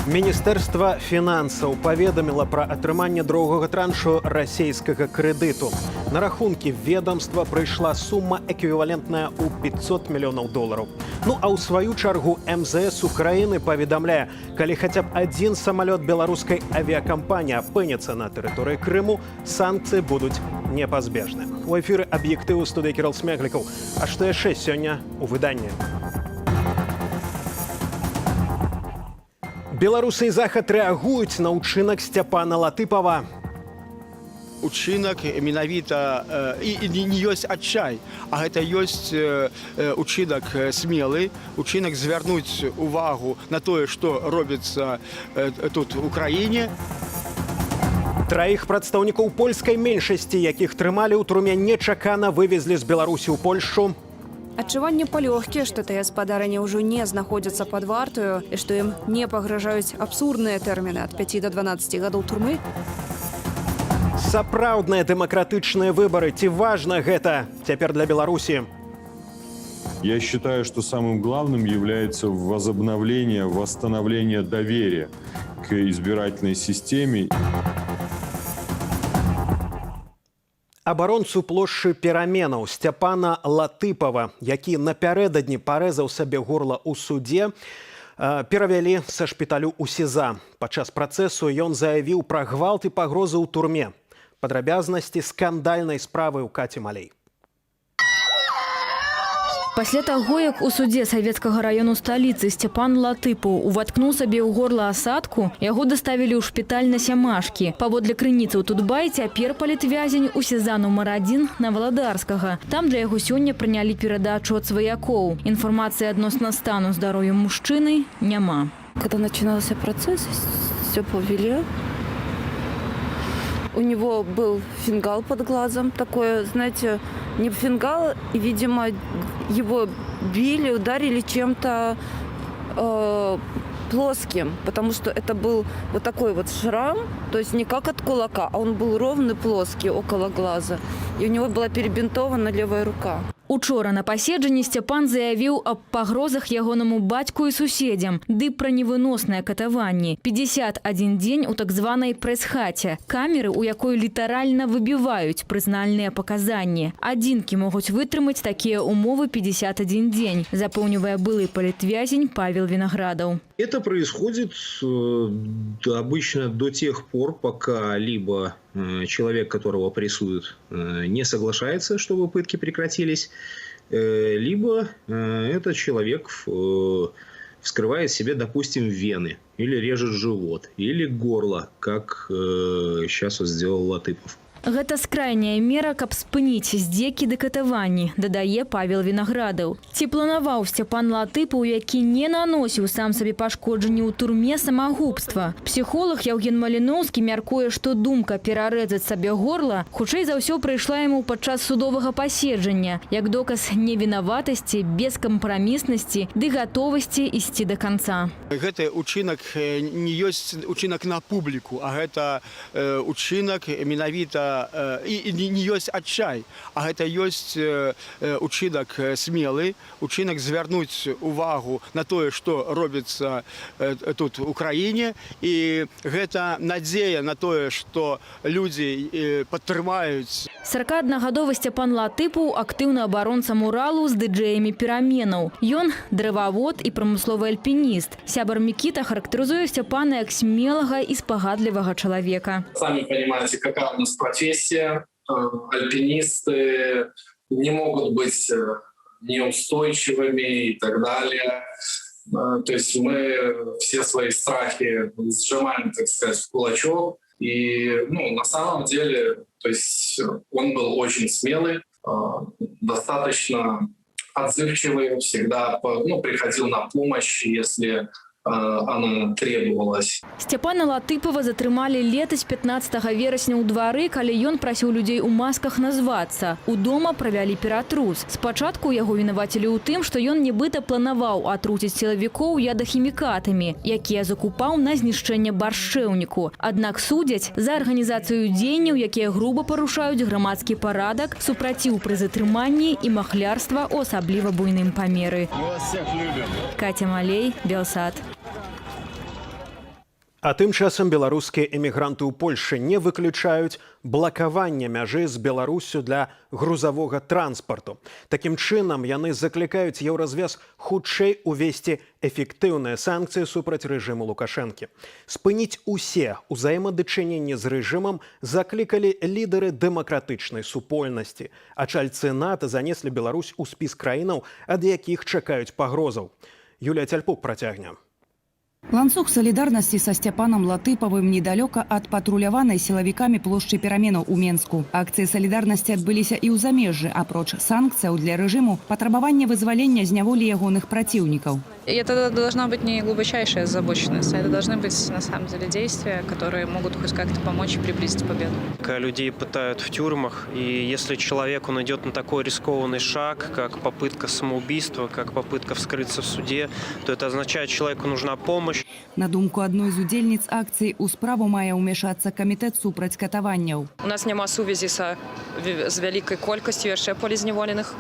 Міністэрства фінансаў паведаміла пра атрыманне другога траншу расійскага крэдыту. На рахункі ведомства прыйшла сума, эквівалентная ў 500 мільёнаў долараў. Ну а ў сваю чаргу МЗС Украіны паведамляе: калі хаця б адзін самалёт беларускай авіякампаніі апынецца на тэрыторыі Крыму, санкцыі будуць непазбежны. У эфіры «Аб'ектыў», студыі Кірыл Смеглікаў. А што яшчэ сёння ў выданні? Беларусы і Захад рэагуюць на ўчынак Сцяпана Латыпава. Учынак менавіта і не ёсць адчай, а гэта ёсць учынак смелы, учынак звярнуць увагу на тое, што робіцца тут, у краіне. Траіх прадстаўнікоў польскай меншасці, якіх трымалі ў труме, нечакана вывезлі з Беларусі ў Польшчу. Адчуванне палёгкі, што тыя спадарыні ўжо не знаходзяцца пад вартаю і што ім не пагражаюць абсурдныя тэрміны ад 5 до 12 гадоў турмы. Сапраўдныя дэмакратычныя выбары, ці важна гэта цяпер для Беларусі? Я считаю, что самым главным является возобновление, восстановление доверия к избирательной системе. Абаронцу плошчы Пераменаў Сцяпана Латыпава, які напярэдадні парэзаў сабе горла ў судзе, перавялі са шпіталю ў СІЗА. Падчас працэсу ён заявіў пра гвалт і пагрозы ў турме. Падрабязнасці скандальнай справы ў Каці Малей. Пасля таго, як у судзе Савецкага раёну сталіцы Сцяпан Латыпаў уваткнуў сабе ў горла асадку, яго даставілі ў шпіталь на Сямашкі. Паводле крыніцаў Тутбай, цяпер палітвязень у СІЗА нумар 1 на Валадарскага. Там для яго сёння прынялі перадачу ад сваякоў. Інфармацыі адносна стану здароўя мужчыны няма. Когда начинался процесс, Степу вели. У него был фингал под глазом, такой, знаете, не фингал, и, видимо, его били, ударили чем-то плоским, потому что это был вот такой вот шрам, то есть не как от кулака, а он был ровный, плоский около глаза. И у него была перебинтована левая рука. Учора на паседжанні Сцяпан заявіў аб пагрозах ягонаму бацьку і суседзям, ды пра невыноснае катаванні. 51 дзень у так званай прэс-хаце, камеры, у якой літаральна выбіваюць прызнальныя паказанні. Адзінкі могуць вытрымаць такія ўмовы 51 дзень, запэўнівае былы палітвязень Павел Вінаградаў. Это происходит обычно до тех пор, пока либо человек, которого прессуют, не соглашается, чтобы пытки прекратились, либо этот человек вскрывает себе, допустим, вены, или режет живот, или горло, как сейчас вот сделал Латыпов. Гэта скрайняя мера, каб спыніць здзекі ды катаванні, дадае Павел Вінаградаў. Ці планаваў Сцяпан Латыпаў, які не наносіў сам сабе пашкоджанні ў турме, самагубства? Псіхолаг Яўген Маліноўскі мяркуе, што думка перарэзаць сабе горла хутчэй за ўсё прыйшла яму падчас судовага паседжання, як доказ невінаватасці, бескампраміснасці ды гатовасці ісці да канца. Гэты учынак не ёсць учынак на публіку, а гэта учынак менавіта і не ёсць адчай, а гэта ёсць учынак смелы, учынак звярнуць увагу на тое, што робіцца тут, у краіне, і гэта надзея на тое, што людзі падтрымаюць. 41-гадовы Сцяпан Латыпаў актыўны абаронца муралу з дыджэямі Пераменаў. Ён дрэвавод і прамысловы альпініст. Сябар Мікіта характарызуе Сцяпана як смелага і спагадлівага чалавека. Сами понимаете, какая у нас профессия. Альпинисты не могут быть неустойчивыми и так далее. То есть мы все свои страхи сжимаем, так сказать, в кулачок. И, ну, на самом деле, то есть он был очень смелый, достаточно отзывчивый, всегда, ну, приходил на помощь, если она требовалась. Сцяпана Латыпава затрымалі летась 15 верасня ў двары, калі ён прасіў людзей у масках назвацца. У дома правялі ператрус. Спачатку яго вінавацілі ў тым, што ён нібыта планаваў атруціць сілавікоў ядахімікатамі, якія закупаў на знішчэнне баршчэўніку. Аднак судзяць за арганізацыю дзеянняў, якія груба парушаюць грамадскі парадак, супраціў пры затрыманні і махлярства ў асабліва буйным памеры. Мы вас всех любим. Каця Малей, Белсат. А тым часам беларускія эмігранты ў Польшы не выключаюць блакавання мяжы з Беларуссю для грузавога транспарту. Такім чынам яны заклікаюць Еўразвяз хутчэй увесці эфектыўныя санкцыі супраць рэжыму Лукашэнкі. Спыніць усе ўзаемадачыненні з рэжымам заклікалі лідары дэмакратычнай супольнасці. А чальцы НАТО занеслі Беларусь у спіс краінаў, ад якіх чакаюць пагрозаў. Юлія Цяльпук працягне. Ланцуг салідарнасці са Сцяпанам Латыпавым недалёка ад патруляванай сілавікамі плошчы Пераменаў у Менску. Акцыі салідарнасці адбыліся і ў замежжы, апроч санкцыяў для рэжыму, патрабаванне вызвалення з няволі ягоных праціўнікаў. И это должна быть не глубочайшая озабоченность, а это должны быть на самом деле действия, которые могут хоть как-то помочь и приблизить победу. Когда людей пытают в тюрьмах, и если человек, он идет на такой рискованный шаг, как попытка самоубийства, как попытка вскрыться в суде, то это означает, человеку нужна помощь. На думку адной з удзельніц акцыі, у справу мае ўмешацца камітэт супраць катаванняў. У нас няма сувязі з вялікай колькасцю яшчэ палізняволеных,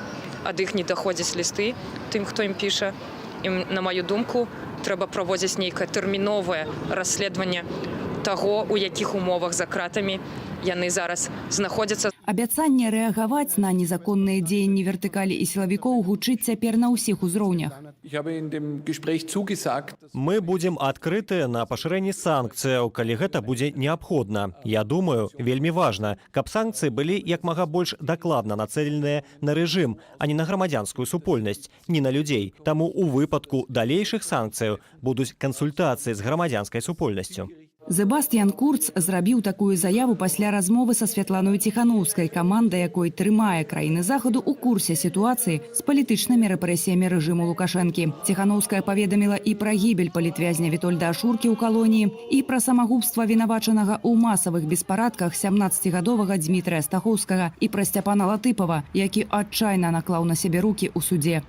ад іх не даходзяць лісты тым, хто ім піша. І, на маю думку, трэба праводзіць нейкае тэрміновае расследаванне таго, у якіх умовах за кратамі яны зараз знаходзяцца. Абяцанне рэагаваць на незаконныя дзеянні вертыкалі і сілавікоў гучыць цяпер на ўсіх узроўнях. Мы будзем адкрытыя на пашырэнне санкцыяў, калі гэта будзе неабходна. Я думаю, вельмі важна, каб санкцыі былі як мага больш дакладна нацэленыя на рэжым, а не на грамадзянскую супольнасць, не на людзей. Таму у выпадку далейшых санкцыяў будуць кансультацыі з грамадзянскай супольнасцю. Зэбасцьян Курц зрабіў такую заяву пасля размовы са Святланою Ціханаўскай, каманда якой трымае краіны Захаду ў курсе сітуацыі з палітычнымі рэпрэсіямі рэжыму Лукашэнкі. Ціханаўская паведаміла і пра гібель палітвязня Вітольда Ашуркі ў калоніі, і пра самагубства вінавачанага ў масавых беспарадках 17-гадовага Дзмітрыя Стахоўскага, і пра Сцяпана Латыпава, які адчайна наклаў на сябе рукі ў судзе.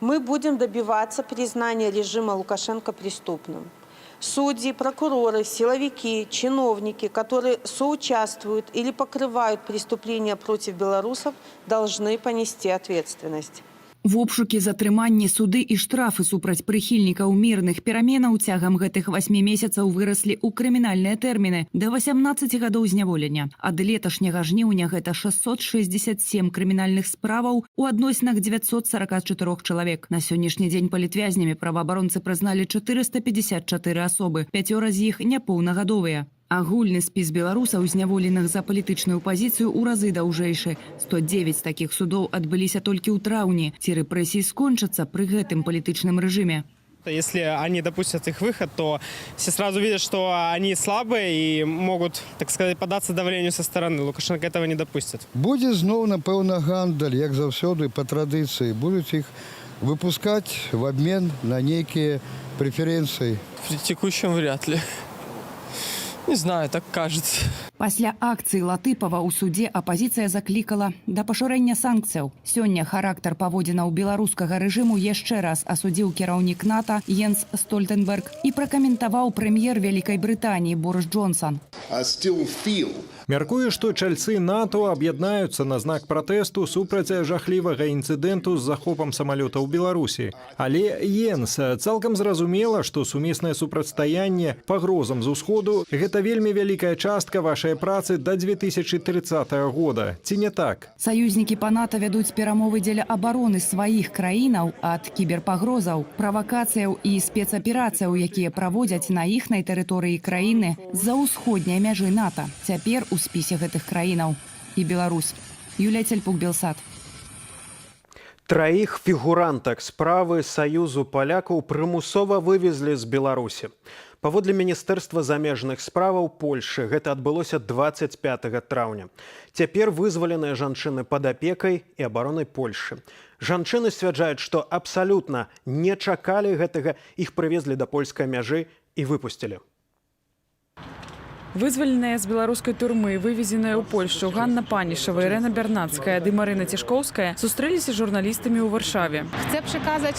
Мы будем добиваться признания режима Лукашенко преступным. Судьи, прокуроры, силовики, чиновники, которые соучаствуют или покрывают преступления против белорусов, должны понести ответственность. Вобшукі, затрыманні, суды і штрафы супраць прыхільнікаў мірных пераменаў цягам гэтых 8 месяцаў выраслі ў крымінальныя тэрміны да 18 гадоў зняволення. Ад леташняга жніўня гэта 667 крымінальных справаў у адносінах 944 чалавек. На сённяшні дзень палітвязнямі праваабаронцы прызналі 454 асобы, пяцёра з іх няпоўнагадовыя. Агульны спіс беларусаў, зняволеных за палітычную пазіцыю, ў разы даўжэйшы. 109 такіх судоў адбыліся толькі ў траўні. Ці рэпрэсіі скончацца пры гэтым палітычным рэжыме? Если они допустят их выход, то все сразу видят, что они слабые и могут, так сказать, поддаться давлению со стороны. Лукашенко этого не допустит. Будзе зноў, напэўна, гандаль, як заўсёды, па традыцыі. Будуць іх выпускаць в обмен на нейкія прэферэнцыі. При текущем вряд ли. Не знаю, так кажется. Пасля акцыі Латыпава ў судзе апазіцыя заклікала да пашырэння санкцыяў. Сёння характар паводзінаў беларускага рэжыму яшчэ раз асудзіў кіраўнік НАТО Енс Стольтэнберг і пракаментаваў прэм'ер Вялікай Брытаніі Борыс Джонсан. Мяркую, што чальцы НАТО аб'яднаюцца на знак пратэсту супраць жахлівага інцыдэнту з захопам самалёта ў Беларусі. Але, Енс, цалкам зразумела, што сумеснае супрацьстаянне пагрозам з усходу — гэта вельмі вялікая частка вашай працы да 2030 года. Ці не так? Саюзнікі па НАТО вядуць перамовы дзеля абароны сваіх краінаў ад кіберпагрозаў, правакацыяў і спецаперацыяў, якія праводзяць на іхнай тэрыторыі краіны з-за ўсходняй мяжы НАТО. Цяпер у спісе гэтых краінаў і Беларусь. Юлія Цельпук, Белсат. Траіх фігурантак справы Саюзу палякаў прымусова вывезлі з Беларусі. Паводле міністэрства замежных справаў Польшы, гэта адбылося 25 траўня. Цяпер вызваленыя жанчыны пад апекай і абаронай Польшы. Жанчыны сцвярджаюць, што абсалютна не чакалі гэтага, іх прывезлі да польскай мяжы і выпусцілі. Вызваленыя з беларускай турмы, вывезеныя ў Польшчу Ганна Панішава, Ірэна Бярнацкая ды Марына Цішкоўская сустрэліся з журналістамі ў Варшаве. Chcę przekazać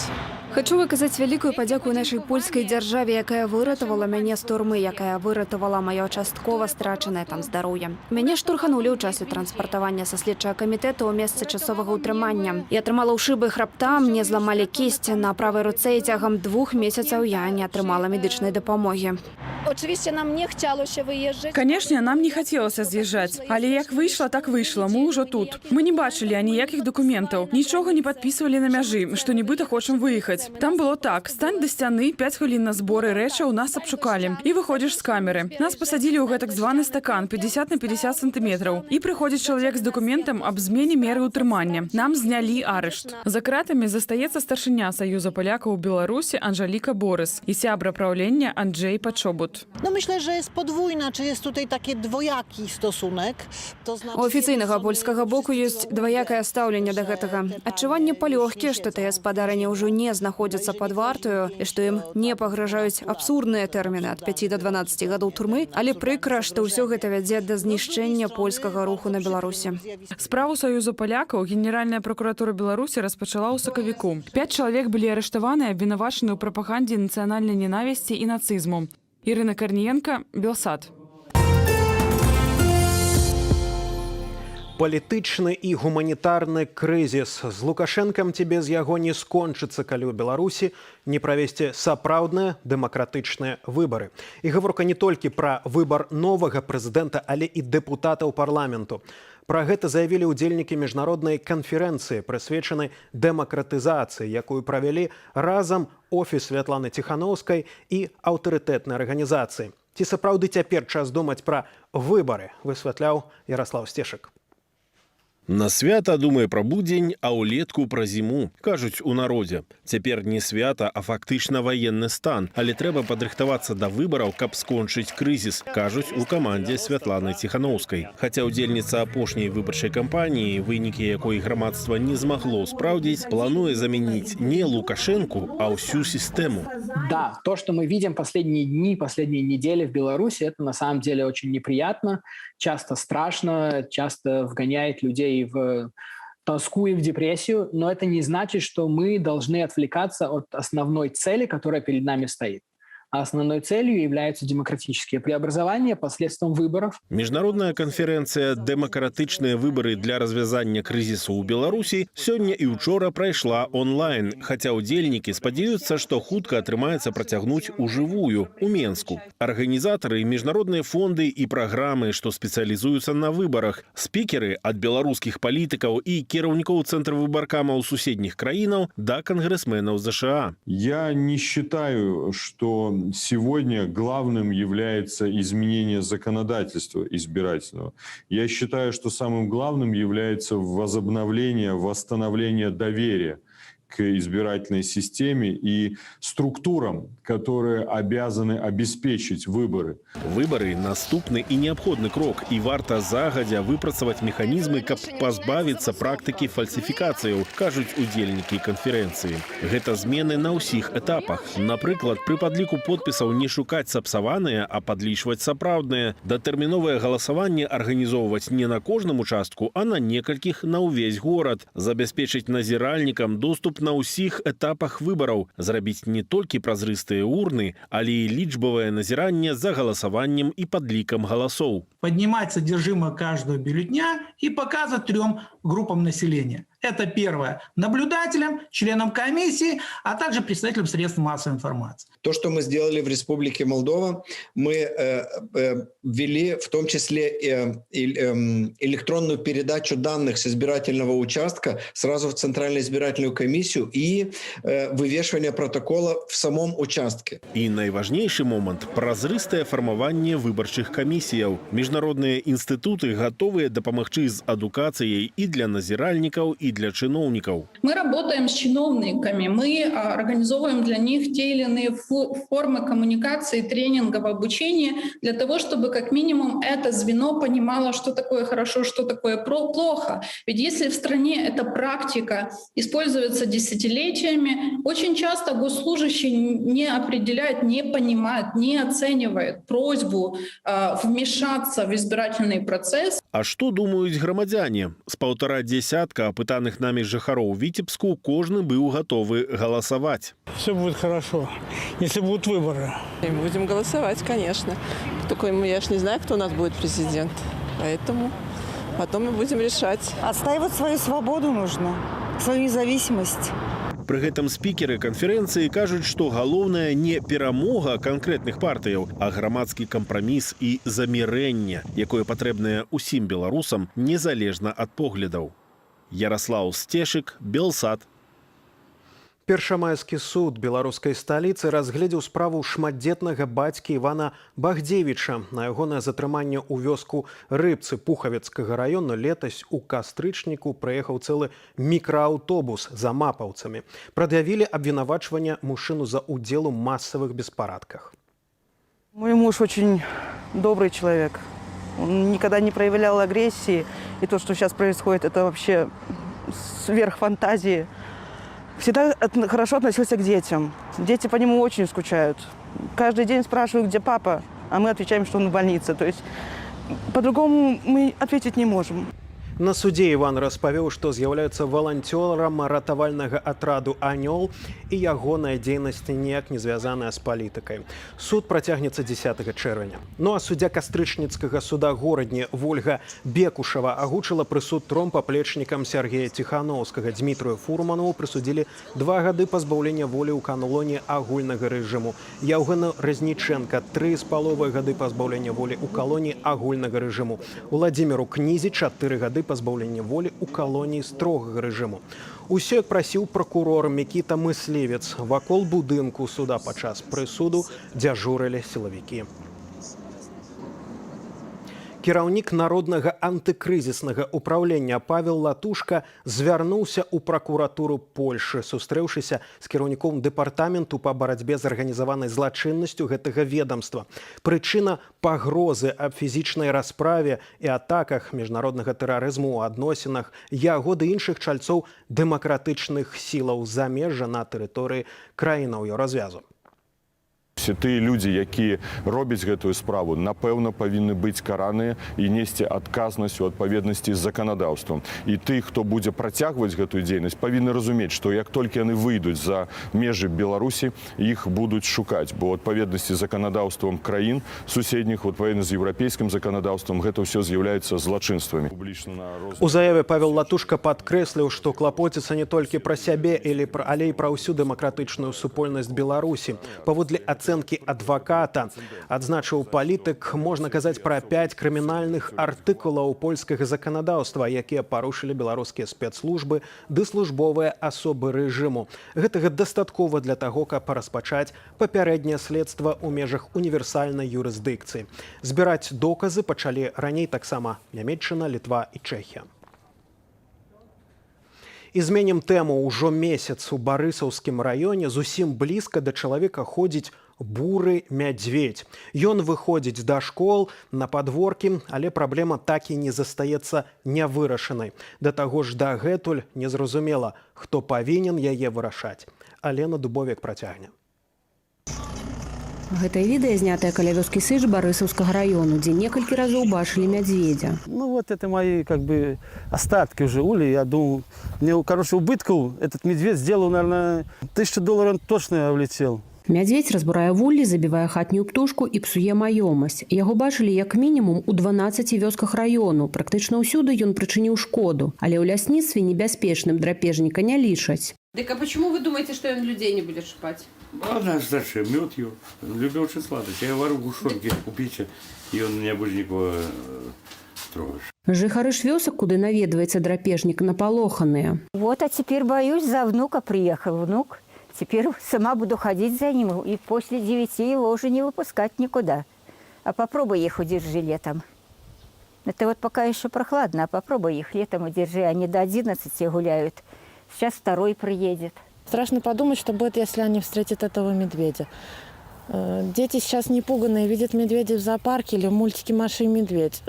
Хачу выказаць вялікую падзяку нашай польскай дзяржаве, якая выратавала мяне з турмы, якая выратавала маё часткова страчанае там здароўе. Мяне штурханулі ў часе транспартавання са следчага камітэта ў месцы часовага ўтрымання. Я атрымала ўшыбы храбта, мне зламалі кісць на правай руцэ, і цягам 2 месяцаў я не атрымала медычнай дапамогі. Oczywiście nam nie chciało się wyjeżdżać. Канешне, нам не хацелася з'язджаць, але як выйшла, так выйшла. Мы ўжо тут. Мы не бачылі аніякіх дакументаў, нічога не падпісвалі на мяжы, што нібыта хочам выехаць. Там было так: стань да сцяны, 5 хвілін на зборы рэчаў, нас абшукалі. І выходзіш з камеры. Нас пасадзілі ў гэтак званы стакан 50 на 50 сантыметраў. І прыходзіць чалавек з дакументам аб змене меры ўтрымання. Нам знялі арышт. За кратамі застаецца старшыня Саюза палякаў у Беларусі Анжаліка Борыс і сябра праўлення Анджэй Пачобут. No myślę, że jest podwójna, czy jest tutaj taki dwojaki stosunek. To znaczy, У афіцыйнага польскага боку ёсць дваякае стаўленне да гэтага. Адчуванне палёгкі, што тыя спадарыні ўжо не знаходзяцца пад вартаю і што ім не пагражаюць абсурдныя тэрміны ад 5 до 12 гадоў турмы, але прыкра, што ўсё гэта вядзе да знішчэння польскага руху на Беларусі. Справу Саюзу палякаў Генеральная пракуратура Беларусі распачала ў сакавіку. Пяць чалавек былі арыштаваны і абвінавачаны ў прапагандзе нацыянальнай ненавісці і нацызму. Ірына Карніенка, Белсат. Палітычны і гуманітарны крызіс з Лукашэнкам ці без яго не скончыцца, калі ў Беларусі не правесці сапраўдныя дэмакратычныя выбары. І гаворка не толькі пра выбар новага прэзідэнта, але і дэпутатаў парламенту. Пра гэта заявілі ўдзельнікі міжнароднай канферэнцыі, прысвечанай дэмакратызацыі, якую правялі разам офіс Святланы Ціханаўскай і аўтарытэтнай арганізацыі. Ці сапраўды цяпер час думаць пра выбары, высвятляў Яраслаў Сцешак. На свята думай пра будзень, а ўлетку пра зіму, кажуць у народзе. Цяпер не свята, а фактычна ваенны стан, але трэба падрыхтавацца да выбараў, каб скончыць крызіс, кажуць у камандзе Святланы Ціханаўскай. Хаця ўдзельніца апошняй выбарчай кампаніі, вынікі якой грамадства не змагло спраўдзіць, плануе замяніць не Лукашэнку, а ўсю сістэму. Да, то, что мы видим последние дни, последние недели в Беларуси, это на самом деле очень неприятно, часто страшно, часто вгоняет людей в тоску и в депрессию, но это не значит, что мы должны отвлекаться от основной цели, которая перед нами стоит. А основной целью являются демократические преобразования посредством выборов. Міжнародная канферэнцыя «Дэмакратычныя выбары для развязання крызісу ў Беларусі» сёння і учора прайшла онлайн, хаця ўдзельнікі спадзяюцца, што хутка атрымаецца працягнуць ужывую у Менску. Арганізатары — міжнародныя фонды і праграмы, што спецыялізуюцца на выбарах, спікеры ад беларускіх палітыкаў і кіраўнікоў цэнтрвыбаркамаў суседніх краінаў да кангрэсменаў ЗША. Я не считаю, что сегодня главным является изменение законодательства избирательного. Я считаю, что самым главным является возобновление, восстановление доверия к избирательной системе и структурам, которые обязаны обеспечить выборы. Выбары — наступны і неабходны крок, і варта загадзя выпрацаваць механізмы, каб пазбавіцца практыкі фальсіфікацыяў, кажуць удзельнікі канферэнцыі. Гэта змены на ўсіх этапах. Напрыклад, пры падліку подпісаў не шукаць сапсаваныя, а падлічваць сапраўдныя. Датэрміновае галасаванне арганізоўваць не на кожным участку, а на некалькіх на ўвесь горад. Забяспечыць назіральнікам доступ на ўсіх этапах выбараў, зрабіць не толькі празрыстыя урны, але і лічбавае назіранне за галасаваннем і падлікам галасоў. Поднимать содержимое каждого бюллетеня и показывать трем группам населения. Это первое. Наблюдателям, членам комиссии, а также представителям средств массовой информации. То, что мы сделали в Республике Молдова, мы ввели в том числе электронную передачу данных с избирательного участка сразу в Центральную избирательную комиссию и вывешивание протокола в самом участке. І найважнейшы момант — празрыстае фармаванне выбарчых камісіяў. Міжнародныя інстытуты гатовыя дапамагчы з адукацыяй і для назіральнікаў, і для чыноўнікаў. Мы работаем с чиновниками, мы организовываем для них те или иные формы коммуникации, тренингов, обучения, для того, чтобы как минимум это звено понимало, что такое хорошо, что такое плохо. Ведь если в стране эта практика используется десятилетиями, очень часто госслужащий не определяет, не понимает, не оценивает просьбу вмешаться в избирательный процесс. А што думаюць грамадзяне? З паўтара дзесятка апытаных Апытаных намі жыхароў Віцебску, кожны быў гатовы галасаваць. Все будет хорошо, если будут выборы. И будем голосовать, конечно. Только я ж не знаю, кто у нас будет президент. Поэтому потом мы будем решать. Отстаивать свою свободу нужно, свою независимость. Пры гэтым спікеры канферэнцыі кажуць, што галоўнае не перамога канкрэтных партыяў, а грамадскі кампраміс і замірэнне, якое патрэбнае ўсім беларусам незалежна ад поглядаў. Яраслаў Сцешык, Белсат. Першамайскі суд беларускай сталіцы разгледзеў справу шматдзетнага бацькі Івана Багдзевіча. На ягонае затрыманне ў вёску Рыбцы Пухавецкага раёну летась у кастрычніку прыехаў цэлы мікрааўтобус з амапаўцамі. Прад'явілі абвінавачванне мужчыну за ўдзел у масавых беспарадках. Мой муж очень добрый человек. Он никогда не проявлял агрессии. И то, что сейчас происходит, это вообще сверх фантазии. Всегда хорошо относился к детям. Дети по нему очень скучают. Каждый день спрашивают, где папа, а мы отвечаем, что он в больнице. То есть по-другому мы ответить не можем. На судзе Іван распавёў, што з'яўляецца валанцёрам ратавальнага атраду «Анёл» і ягоная дзейнасць ніяк не звязаная з палітыкай. Суд працягнецца 10 чэрвеня. Ну а суддзя кастрычніцкага суда Горадні Вольга Бекушава агучыла прысуд тром паплечнікам Сяргея Ціханоўскага. Дзмітрыю Фурманову прысудзілі 2 гады пазбаўлення волі ў калоніі агульнага рэжыму. Яўгэну Разнічэнка 3,5 гады пазбаўлення волі ў калоніі агульнага рэжыму. Уладзіміру Кнізе 4 гады пазбаўлення волі ў калоніі строгага рэжыму. Усё, як прасіў пракурор Мікіта Мыслівец. Вакол будынку суда падчас прысуду дзяжурылі сілавікі. Кіраўнік Народнага антыкрызіснага ўпраўлення Павел Латушка звярнуўся ў пракуратуру Польшы, сустрэўшыся з кіраўніком дэпартаменту па барацьбе з арганізаванай злачыннасцю гэтага ведомства. Прычына: пагрозы аб фізічнай расправе і атаках міжнароднага тэрарызму ў адносінах яго ды іншых чальцоў дэмакратычных сілаў замежжа на тэрыторыі краінаў Еўразвязу. Усе тыя людзі, якія робяць гэтую справу, напэўна, павінны быць караныя і несці адказнасць у адпаведнасці з заканадаўствам. І тых, хто будзе працягваць гэтую дзейнасць, павінны разумець, што як толькі яны выйдуць за межы Беларусі, іх будуць шукаць, бо ў адпаведнасці з заканадаўствам краін суседніх, у адпаведна з еўрапейскім заканадаўствам, гэта ўсё з'яўляецца злачынствамі. У заяве Павел Латушка падкрэсліў, што клапоціцца не толькі пра сябе, але і пра ўсю дэмакратычную супольнасць Беларусі. Паводле ацэнкі адваката, адзначыў палітык, можна казаць пра пяць крымінальных артыкулаў польскага заканадаўства, якія парушылі беларускія спецслужбы ды службовыя асобы рэжыму. Гэтага дастаткова для таго, каб распачаць папярэдняе следства ў межах універсальнай юрысдыкцыі. Збіраць доказы пачалі раней таксама Нямеччына, Літва і Чэхія. І зменім тэму. Ўжо месяц у Барысаўскім раёне зусім блізка да чалавека ходзіць буры мядзведь. Ён выходзіць да школ, на падворкі, але праблема так і не застаецца нявырашанай. Да таго ж дагэтуль незразумела, хто павінен яе вырашаць. Алена Дубовік працягне. Гэтае відэа знятае каля вёскі Сыч Барысаўскага раёну, дзе некалькі разоў бачылі мядзведзя. Ну вот это мои как бы остатки уже ули. Я думал, мне, короче, убытков этот медведь сделал, наверное, 1000 долларов точно я влетел. Мядзведзь разбурае вуллі, забівае хатнюю птушку і псуе маёмасць. Яго бачылі як мінімум у 12 вёсках раёну. Практычна ўсюды ён прычыніў шкоду, але ў лясніцтве небяспечным драпежніка не лічаць. Так а почему вы думаете, что он людей не будет щипать? А наш зачем? Мед его. Он любит очень сладость. Я варю сгущенки купите, и он меня больше никого трогать. Жыхары ж вёсак, куды наведваецца драпежнік, напалоханыя. Вот, а теперь боюсь, за внука приехал внук. Теперь сама буду ходить за ним, и после 9 его уже не выпускать никуда. А попробуй их удержи летом. Это вот пока еще прохладно, а попробуй их летом удержи. Они до 11 гуляют. Сейчас второй приедет. Страшно подумать, что будет, если они встретят этого медведя. Дети сейчас не пуганые, видят медведя в зоопарке или в мультике «Маша и медведь».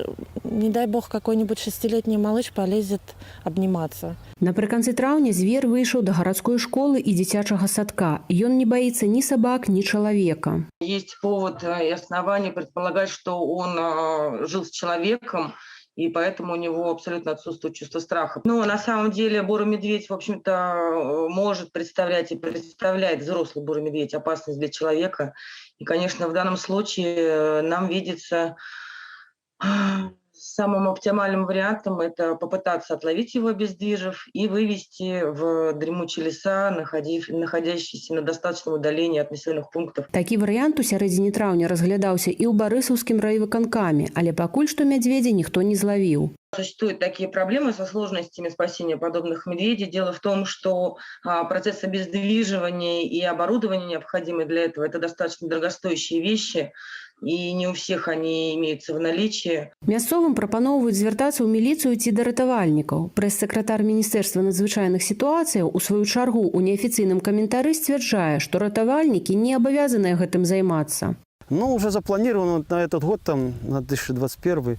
Не дай бог, какой-нибудь шестилетний малыш полезет обниматься. Напрыканцы траўня звер выйшаў да гарадской школы і дзіцячага садка. Ён не баіцца ні сабак, ні чалавека. Есть повод и основания предполагать, что он жил с человеком. И поэтому у него абсолютно отсутствует чувство страха. Но на самом деле бурый медведь, в общем-то, может представлять и представляет, взрослый бурый медведь, опасность для человека. И, конечно, в данном случае нам видится самым оптимальным вариантом это попытаться отловить его, обездвижив, и вывести в дремучие леса, находящиеся на достаточном удалении от населенных пунктов. Такі варыянт у сярэдзіне траўня разглядаўся і ў барысаўскім райвыканкаме, але пакуль што мядзведзя ніхто не злавіў. Существуют такие проблемы со сложностями спасения подобных медведей. Дело в том, что процесс обездвиживания и оборудование, необходимое для этого, это достаточно дорогостоящие вещи, и не у всех они имеются в наличии. Мясцовым прапаноўваюць звяртацца ў міліцыю ці да ратавальнікаў. Прэс-сакратар міністэрства надзвычайных сітуацыяў у сваю чаргу у неафіцыйным каментары сцвярджае, што ратавальнікі не абавязаныя гэтым займацца. Ну, уже запланировано на этот год, там, на 2021,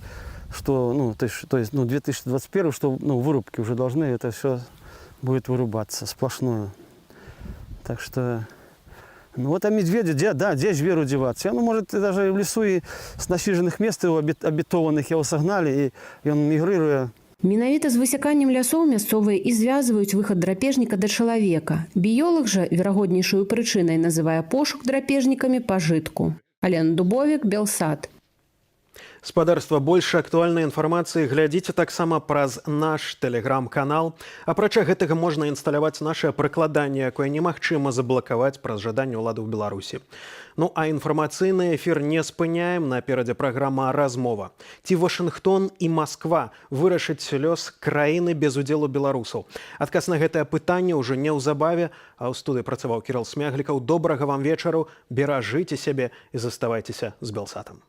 что, ну, то есть, ну, 2021, что, ну, вырубки уже должны, это все будет вырубаться сплошную. Так что, ну, вот, а медведю, где, да, где зверю деваться? Ну, может, и даже в лесу и с насиженных мест его обетованных его согнали, и он мигрируя. Менавіта з высяканнем лясоў мясцовыя і звязваюць выхад драпежніка да чалавека. Біёлаг жа верагоднейшую прычынай называе пошук драпежнікамі пажытку. Алена Дубовік, Белсат. Спадарства, больш актуальнай інфармацыі глядзіце таксама праз наш тэлеграм-канал. Апрача гэтага, можна інсталяваць нашае прыкладанне, якое немагчыма заблакаваць праз жаданне ўладаў Беларусі. Ну а інфармацыйны эфір не спыняем, наперадзе праграма «Размова». Ці Вашынгтон і Масква вырашыць лёс краіны без удзелу беларусаў? Адказ на гэтае пытанне ўжо неўзабаве, а ў студыі працаваў Кірыл Смяглікаў. Добрага вам вечару, беражыце сябе і заставайцеся з Белсатам.